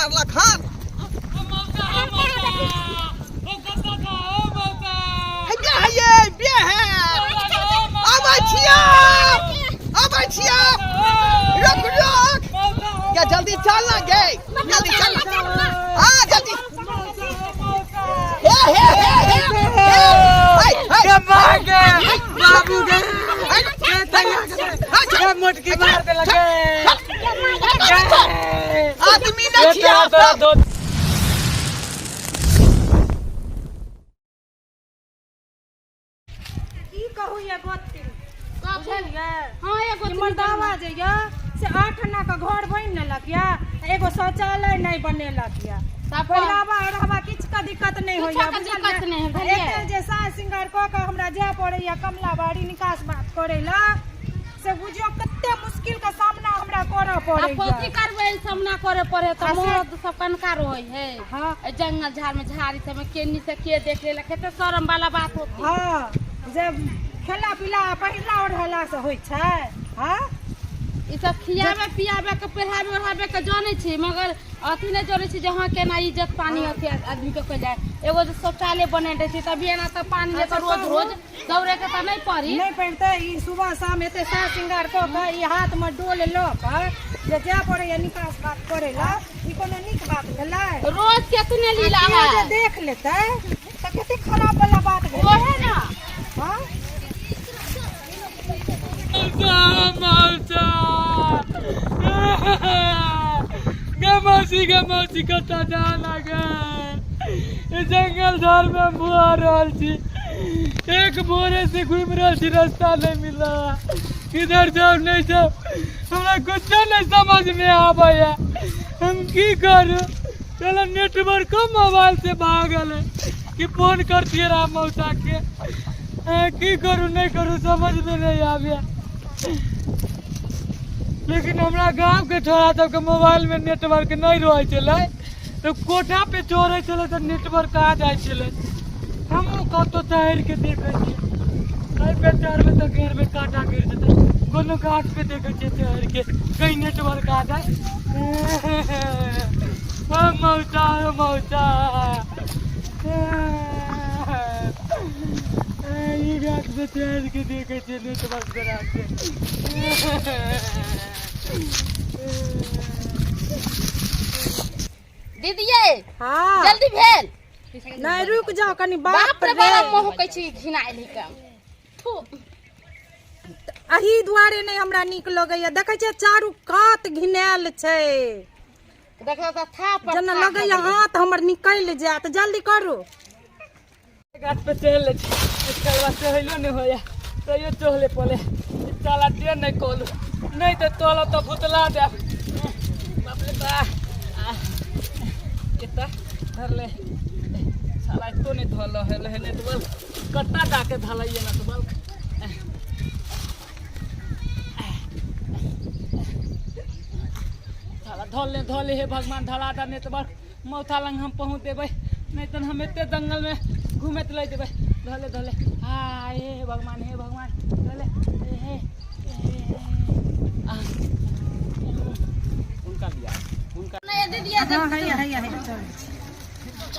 मारलक हन। हे हे बे हे, आबै छियै, आबै छियै, रुक रुक या, जल्दी चल ना गे, जल्दी चल ना। हाँ, जल्दी। हे हे हे हे हे हे हे। बाबू गे, के मोटकी मार देलक गे। आदमी ना छिया सब। की कहू ये गोती, बुझलियै? हाँ, एगो ई मर्दावा जे यऽ से 8 आना के घर बनि लेलक यऽ, एगो शौचालय नहि बनेलक यऽ। पहिरावा ओढ़ावा किछु के दिक्कत नहि होइया। किछो के दिक्कत नहि है, बुझलियै? एते जे साज श्रृंगार कऽ कऽ हमरा जाय पड़ैया कमला बाड़ी निकास बात करै लए, से बुझियौ कते मुश्किल के सामना हमरा करऽ आ पड़ैया। कथी करबै, सामना करे पड़े तऽ आ से- मरद सब कनका रहै है। हाँ। ए जंगल झाड़ में, झाड़ी सब में केनी से के देख लेलक, कते शरम वाला बात होती। हाँ, जे खेला पीला आ पहिरला ओढ़ला से होइ छै? हाँ। ई सब खियाबे पियाबे के, पहिराबे ओढ़ाबे के जानै छी, मगर अथी नहि जानै छी जे हाँ, केना इज्जत पानी अथी आदमी के कयल जाय। एगो जे शौचालय बने दै छै तभी एना तऽ पानी लेके अच्छा, रोज कहू। रोज दौड़े के तऽ नहि पड़ी। नहि पड़तै। ई सुबह शाम एते साज श्रृंगार कऽ कऽ, ई हाथमे डोल लऽ कऽ जे जाय पड़ैया निकास बात करै लए, ई कोनो नीक बात भेलै? रोज केतने लीला आ केओ है। जे देख लेतै तऽ कते खराब वाला बात भेलै। ओहे ना। हाँ। मौसा गे, मौसी गे, मौसी, कतऽ जा लगे? जंगल झाड़ में बुआ रहल छी, एक भोरे से घूमि रहल छी, रास्ता नहीं मिल रहा। किधर जाऊ, नहीं जाऊ, हमरा कुछो नहीं समझ में आबैया, हम की करू? चलो, नेटवर्क मोबाइल से भागल है कि फोन करतियै राम मौसा के। की करू, नहीं करू, समझ में नहीं आबैया। लेकिन हमरा गाँव के छोरा सबके मोबाइल में नेटवर्क नहीं रहै छलै, तऽ कोठा पे चढ़ै छलै तऽ नेटवर्क आ जाइ छलै। हमहूँ कतौ चढ़ि के देखै छियै। एहि पे चढ़बै तऽ घेरबै, काँटा गिर जेतै। कोनो गाछ पे देखै छियै चढ़ि के, कहीं नेटवर्क आ जाए। ओ मौसा, ओ मौसा, ई गाछ पे चढ़ि के देखै छियै नेटवर्क जरा के। दीदीए। हाँ। जल्दी भेल? नहि, रुकि जाउ कनि। बाप रे, बड़ा महकै छी घिनायल ही कम, थू। एहि दुआरे नहि हमरा नीक लगैया। देखै छियै, चारू कात घिनायल छै। देखो तऽ था पर जेना था लगैया भऽ गेलै। हाथ हमर निकलि जायत। जल्दी करू। गाछ पे चढ़ि लै छी। एकर बाद चढ़ैलो नहि होइया, तैयो चढ़ले पड़े। साला दे नहि कहलू, नहि तऽ तोला तऽ भुतला देब। बाप रे बा, एतऽ धरले। साला एतो नहि धरल है है नेटवर्क। कत्ता जाके धलैये नेटवर्क? साला धल ले, धल ले। हे भगवान, धला दा नेटवर्क, मौसा लंग हम पहुँच देबै, नहीं तऽ हम एते जंगल में घूमैत लऽ जेबै। धले, धले। हा, हे भगवान, हे भगवान, धले। हे हे आ। हुनका दिया हुनका। नहि दीदी। हाँ, हैया हैया हैया, चल।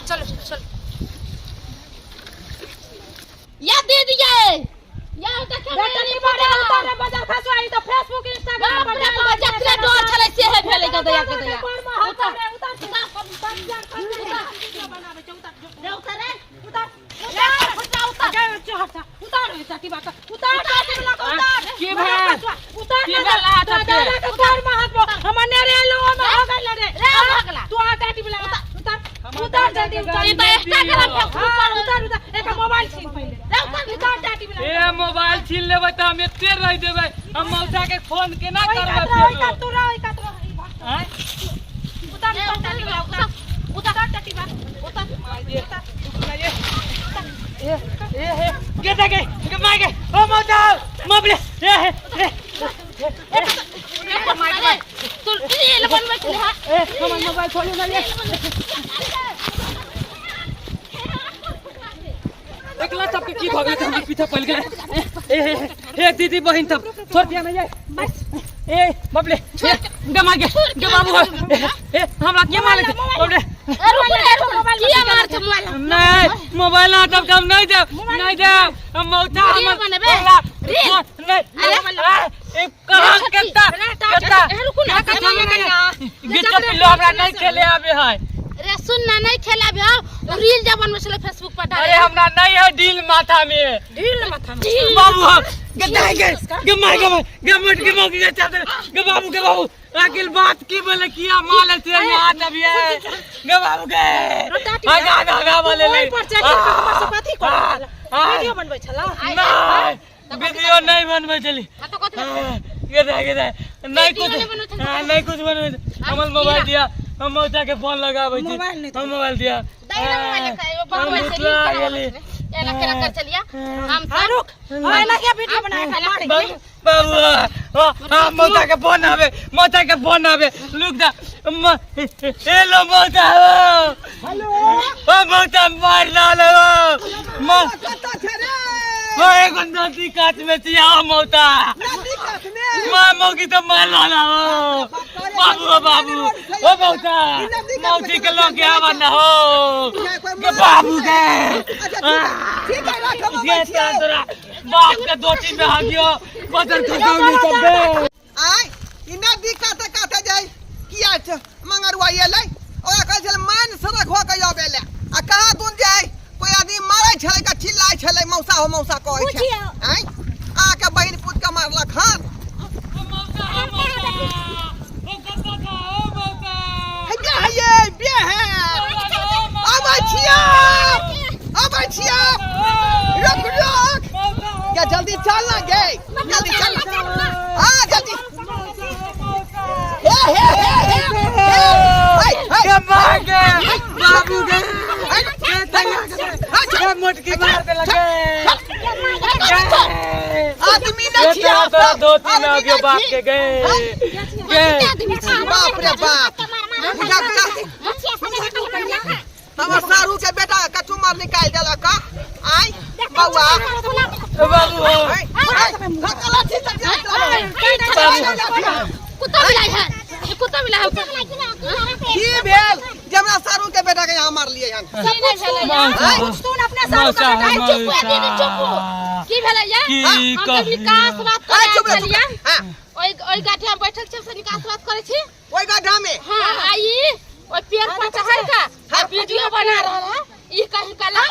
चलो चलो या दीदी, या देखे। बेटा, नहीं बजा उतारे बजा खसवा, ई तो फेसबुक इंस्टाग्राम बाप रे बाप, जकरे डर छलै से हे भेलै। गदया गदया। उतार उतार उतार, उतार, वीडियो बनाबै छै, उतार। रे उतर रे। उतार। उतर उतर। उतार, चाटी बात, उतार, चाटी वाला के उतार। की भेल? उतार। की भेल अहाँ तो सबके? दादा के पैर में हाथ हमर नेरे लो में हो गेल रे। रे भगला। तू आ, टाटी वाला उतार, उतार, जल्दी उतार। ई तऽ इंस्टाग्राम फेसबुक हाँ, पर। उतार उतार, एक मोबाइल छीन पहिले। रे उतर। उतार टाटी वाला। ए, मोबाइल छीन लेबै तऽ हम एते रहि देबै। हम मौसा के फोन केना ओइ करबै कात रह, ओइ फेरो? कात तू रह, ओइ कात रह, ई भाग। आँय? उतार उतार टाटी वाला, उतार उतार टाटी वाला, उतार। ए ए हे, गे दे गे गे, मार गे। ओ मौसा, मोबाइल, ए हे ए। तू रील बनबै छलै हँ? ए, हमर मोबाइल छोड़ू ना ये। एकला सबके की भऽ गेलै? हमर पीछा पड़ि गेलै। ए हे हे, दीदी बहिन सब, छोड़ दिया ना ये। ए बाप रे, ए गे, मार गे गे बाबू। ए ए, हमरा के मारे? नहीं देब नहीं देब हम मौता रील हमर बनेबे? ओकरा रील? नहीं अरे। ए कहाँ केता केता ए, रुकू ना, गिच्चो पिल्लो हमरा नहीं खेले आबे है रे सुन ना नहीं खेला भी हो रील जब बनबै छलै फेसबुक पर डाले अरे हमरा नहीं है डील माथा में ढील माथा में ढील। बाबू हम गे दाई गे गे मार गे मार गे मट गे मौकी गे चादर गे बाबू गे बाबू अकिल बात की बोले किया माल से यहाँ तब ये गे बाबू गे आगा आगा आगा बोले ले ओहि पर चढ़ि कऽ हमर सब अथी करै छला वीडियो बनबै छला नहीं वीडियो नहीं बनबै छली हाँ तो कथी गे दाई गे दाई नहीं वीडियो कुछ नहीं बनबै छली। हाँ, नहीं कुछ बनबै हमर मोबाइल दिया हम मौसा के फोन लगाबै छी मोबाइल नहीं हम मोबाइल दिया दाई ना मोबाइल का एगो हम बनबै छै भुतला रील बनाबै गेली। छलै। एना केना कर चलिया हम हाँ सब रुक हाँ एना के वीडियो बना के मारे बाबू बाबू हाँ मौसा के फोन आवे मौसा के फोन आवे लुक दा हेलो मौसा हो हेलो ओ मौसा मार डाल हो म कतऽ छै रे ओ एगो नदी कात में छी आओ मौसा नदी कात में मां मौकी तो मार डाल हो बाबू ओ बाबू ओ मौसा मौसी के लोग के आवा ना हो के बाबू के अच्छा ठीक है, ठीक है राखब ये अबै छियौ। तोरा बाप के दोती में हगियो बदर खसौनी सब दे आय ई नदी काते काते जाय किया छै मंगरुआ एलै ओकरा कहै छलै मान सड़क हो के आबै ले आ कहाँ दून जाय कोई आदमी मारै छलै का चिल्लाय छलै मौसा हो मौसा कहै छै आय आके बहिन पूत के मारलक हन हैया हैये बे है आबै छियै आबै छियै रुक रुक क्या जल्दी चल ना गे जल्दी चल ना हाँ जल्दी हे हे हे हे हे हे हे बाबू गे मोटकी मार दे लगे आदमी न छिया तोरा धोती में आगियो बाप के गए गए बाप रे बाप बुझा बुझा हमर सारू के बेटा कचुमर निकालि देलक आय बौआ बाबू हो कुत्ता मिलाई है ये कुत्ता मिला है की भेल जे हमरा सारू के बेटा के यहाँ मारलियै हन सब कुछ मौसा तू अपने सारू मौसा के बेटा चुप हो दीदी चुप हो की भेलै या की हम तऽ कहियौ? निकास बात आय करै चुप रह, छलियै चुप रह। हाँ, ओइ ओइ गाठिया में बैठल छियै से निकास बात करै छी ओहि गड्ढा में हाँ आ ई ओइ पेड़ पर चढ़ के आ वीडियो बना रहल है ई कहीं कला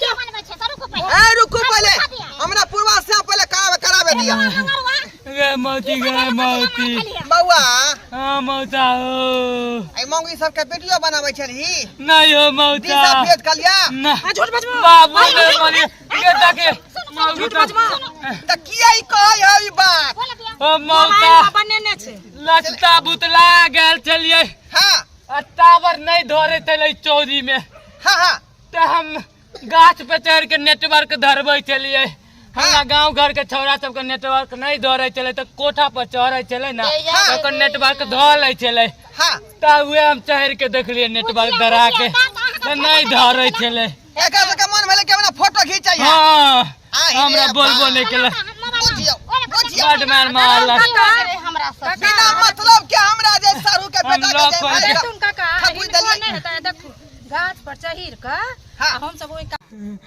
ए रुकू पहले हमरा पूर्वा से पहले करावे करावे दिया गे मौती गे मौती बौआ हाँ मौसा हो ए मौगी सबके वीडियो बनाबै छलही नहीं हो दिशा मौसा भेज कलिया ना झूठ बजबो बाबू ने मारी गे ताके मौगी तो तऽ किया ई कहै है ई बात ओ मोबाइल मौसा पर बनेने छै लत्ता बुतला गेल छलियै हाँ आ टावर नहीं धरे छलै चौरी में हाँ हाँ तऽ हम गाछ पे चढ़ के नेटवर्क धरबै छलियै हमरा गांव घर के छौड़ा सबके नेटवर्क नहीं धरे छलै तऽ कोठा पर चढ़ै छलै ने हाँ। तऽ ओकर नेटवर्क धऽ लै छलै हाँ तऽ उहे हम चढ़ के देखलियै नेटवर्क धरा के तऽ नहीं धरे छलै एकर सबके मन भेलै कि हमरा फोटो घिचै है हाँ आहि रे हमरा बोलबो नहीं केलक बुझियौ बुझियौ बड मार मारलक हमरा सब बिना मतलब के हमरा जे सारू के हम बेटा के लॉक जे कर मारि के- कऽ तुम काका ठकुर हिनको देलियै। नहि हेतै देखू गाछ पर चढ़ि कऽ हाँ। आ हमसब ओहि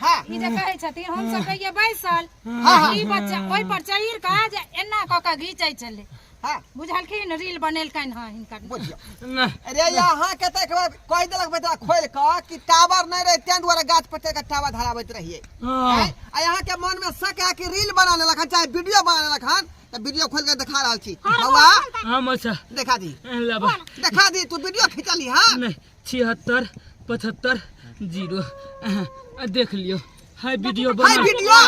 हाँ ई जे कहै छथिन हमसब रहियै बैसल हाँ, हाँ। ई बच्चा ओहि पर चढ़ि कऽ जे एना कऽ कऽ घीचै छलै हाँ बुझलखिन रील बनेलकनि हँ हिनकर बुझियौ ना अरे यहाँ के तऽ एक बार कहि देलक बेटा खोलि कऽ कि टावर नहि रहै ताहि दुआरे गाछ पर चढ़ि कऽ टावर धराबैत रहियै हाँ। आँय? आ यहाँ के मन में शक है कि रील बना लेलक हन चाहे वीडियो बना लेलक हन तऽ वीडियो खोलि कऽ देखा रहल छी बौआ हाँ मौसा देखा दी लाबा देखा दी तू वीडियो खिंचली हाँ नहीं 76 75 0 देख लियो हाय वीडियो हाय बना वीडियो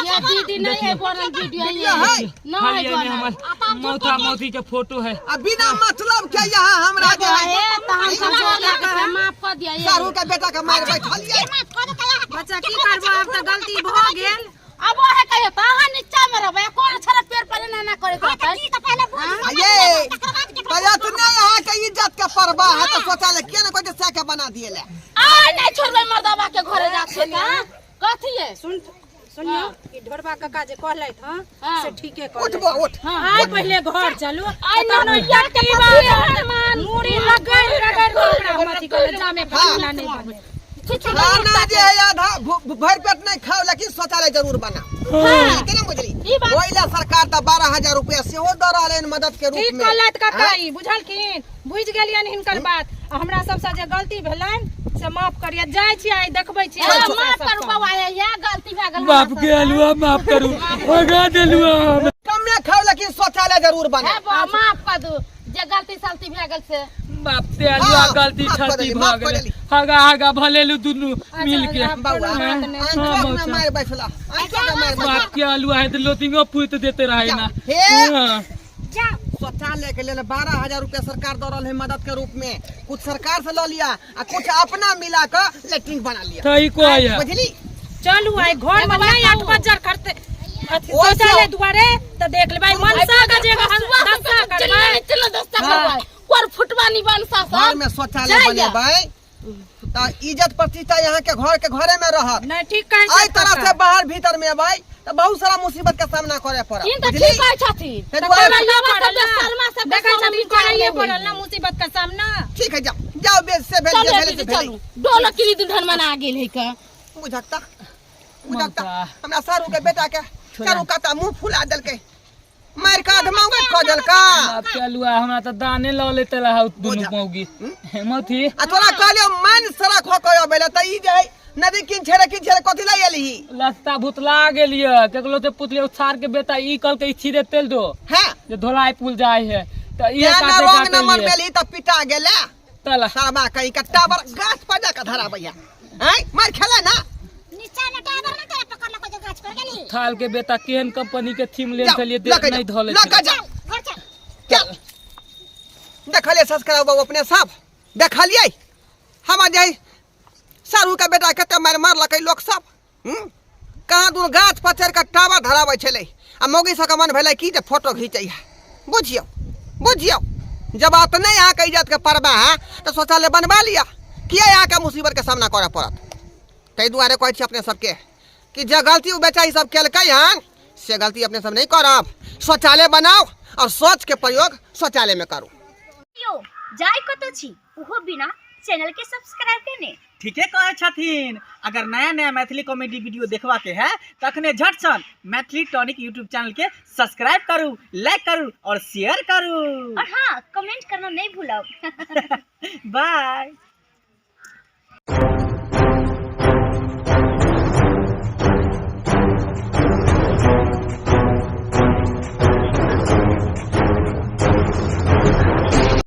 ये दीदी नहीं है बनल वीडियो ये वीडियो है नहीं खाली है एने बनल हमर मौता मौसी के फोटो है आ बिना मतलब के यहाँ हमरा जे है ए त हम सब जोड़ के माफ कर दिया ये सारू के बेटा के मारि बैठलियै बच्चा की करबो आब तऽ गलती भऽ गेल अब वो है कहियो त अहाँ नीचा में रहबै कोन छड़ा पेड़ पर एना ना करे के रहतै आ ये प्रयत्न यहाँ के इज्जत के परवाह है तो सोचा ले किया ना कोई सह के बना दिए ले आ नहीं छोड़बै मर्दबा के घरे जा के कथी है सुन सुनियो ई ढोरबा काका जे कहलथि हँ हाँ। से ठीके उठ कहलथि बो उठ आइ पहिले घर चलू आइ तहन ओहि नौकरिया के पट्टी पति हनुमान मूड़ी रगड़ि रगड़ि कऽ ओकरा हम अथी करबै जामे हाँ। पतिला नहि बने छुछु खाना जे है आधा भरि पेट नहीं खाओ लेकिन शौचालय जरूर बना। हाँ। केना बुझली? ई बात- ओहि ला सरकार तऽ 12,000 रुपया सेहो दऽ रहल हन मदद के रूप ठीक में। कहलथि काका, ई बुझलखिन, बुझि गेलियनि हिनकर बात। आ हमरा सबसँ जे गलती भेलनि से माफ करिए। जाइ छी, आइ देखबै छी। हाँ, माफ करू बाबा, इएह गलती भए गेल। बाप के अलुआ माफ करू, भगा देलुआ हम। कमे खाओ लेकिन शौचालय जरूर बना। हे बा, माफ कर दू जे गलती सलती भए गेल से। बाप से अलुआ हाँ, गलती माफ कर छलती देली, भऽ माफ कर गेलै। देली। हगा हगा भलेलू दुनू मिल के। बौआ, हाँ, आंचोक में मौसा। मारि बैठला, आंचोक में मारि बैठला। बाप के अलुआ है तऽ लोतिंगो पूत देते रहे ना। हे। हाँ। शौचालय के लेल 12,000 रुपया सरकार दऽ रहल है मदद के रूप में। कुछ सरकार से लऽ लिया आ कुछ अपना मिला कऽ लेट्रिन बना लिया। सही कहै है। बुझली? चलू, आइ घर में नहीं आठ बज्जर करते अथी ओइ से- शौचालय दुआरे तऽ देख लेबै मनसा के जे दशा करबै। चलो दस्ता करबै कोर फुटवा नी बनसा घर सब में शौचालय जाइए। बनेबै तऽ इज्जत प्रतिष्ठा यहाँ के घर के घरे में रहत। नहीं, ठीक कहै एहि छै तरह काका। से बाहर भीतर में अबै तऽ बहुत सारा मुसीबत के सामना करे पड़त। इन तऽ बुझली? ठीक कहै छथिन। ताहि दुआरे तोरा लोग सब के शर्मा सब के देखै सामने छथिन, विचार करैए नहि होइए। पड़ल ना मुसीबत के सामना। ठीक है, जाओ जाओ, बेच से भेल चलू जे भेलै दीदी से भेलै। चलू, डोलो किरी दुधन मना गेल है का। बुझकता बुझकता। ममता। हमरा सारू के बेटा के चारू काता मुंह फुला देलकै, मारि के अधमा उगैत कऽ देलका। बाप के अलुआ हमरा तऽ दाने लऽ लेते रहा दुनू बुझा। मौगी मथी। आ तोरा कहलियौ मन सड़क हो के अबै लए तऽ ई जे है नदी किन छेड़े किन छेड़े कथी लए एलही? लस्ता भुतला गेलियै, केकरो से पुछलियै सार के बेटा, ई कहलकै ई सीधे तेल दो हैं जे धोलाई पुल जाय है तऽ इहे तेना काते रंग काते नंबर लिए। मेलही तऽ पिटा गेलै। तला सरबा कहीं का टावर गाछ पर जाके धराबैया हैं मार खेला ना। नीचा में टावर ना तोरा पकड़लको जो गाछ पर गेली। थाल के बेटा केहन कंपनी के थीम लेन जाओ, छलियै लऽ के नहीं जाओ, धोले लऽ के जाओ। घर चल। चल, देखलियै संस्कार बाबू अपने सब देखलियै हमर जे सारू के बेटा कते मारि मारलकै लोक सब। कहाँ दूर गाछ पर चढ़ि कऽ टावर धराबै छलै आ मौगी सबके मन भेलै कि जे फोटो घिचै है। बुझियौ बुझियौ, जब बात नहि अहाँके इज्जतके परवाह है तऽ शौचालय बनबा लिअ, किया अहाँके मुसीबतके सामना करऽ पड़त? ताहि दुआरे कहै छी अपने सबके कि जे गलती ओ बेचा ई सब केलकै हन से गलती अपने सब नहि करब। शौचालय बनाउ और शौचके प्रयोग शौचालयमे करू। यौ जाय कतऽ छी ओहो बिना चैनल के सब्सक्राइब केने? ठीके कहै छथिन। अगर नया नया मैथिली कॉमेडी वीडियो देखबा के है तखने झटसन मैथिली टॉनिक यूट्यूब चैनल के सब्सक्राइब करू, लाइक करू और शेयर करू और हाँ, कमेंट करना नहीं भूलब। बाय।